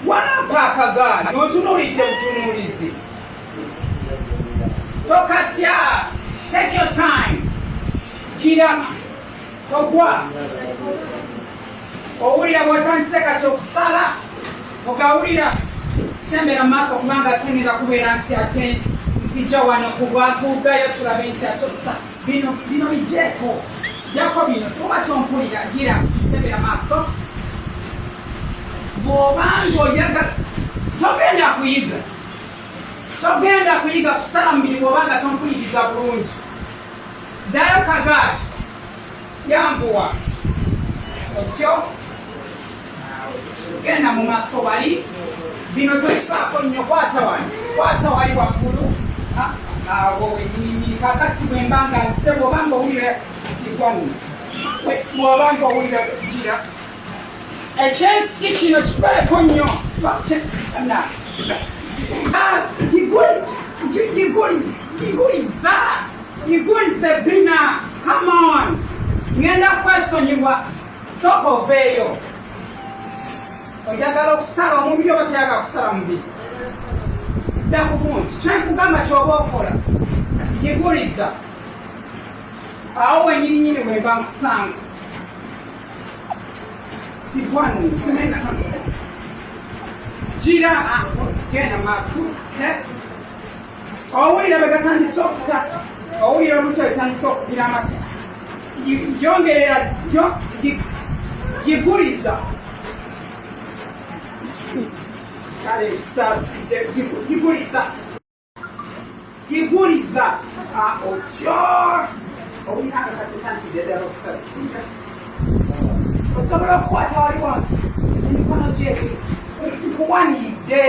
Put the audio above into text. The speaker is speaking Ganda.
Walampa akagaali otunuulidde butunuulizi. Tokatya, take your time. Gira togwa. Owulira bw'otandise kati okusala ogawulira. Sembera mu maaso kubanga ate ngenda kubeera nti ate nzija wano ku bwaguugayo tulabe nti ate osa bino bino bijeeko jako bino tuba tompulira. Gira sembera maaso. Bw'obanga oyagala togenda kuyiga, togenda kuyiga kusala mubiri bw'obanga tompuliriza bulungi. Ddayo kagaali, yanguwa otyo, genda mu maaso wali. Bino tobifaako nnyo. Kwata wano, kwata wali waggulu awo wenyininyini. Kakati bwe mba nga nze, bw'obanga owulira sigwa nno, bw'obanga owulira gira ekyensi kino kikoleko nnyo. Giguliza, giguliza ebbina. Come on, ngenda kwesonyiwa. Sooka oveeyo. Oyagala okusala omubiri oba toyagala kusala mubiri? Dda ku bungi kyenkugamba kyoba okola. Giguliza awo wenyininyini wemba nkusanga. Sigwanu gira, genda maaso. Owulira bwe gatandise okuta, owulira olubuto etandise okugira amasi. Yongerera, giguliza. Kale kusaasidde, giguliza, giguliza otyo. Owulira nga kati otandikidde ddala okusala. Osobola okukwata wali wansi emikono gyebiri nkuwaniridde.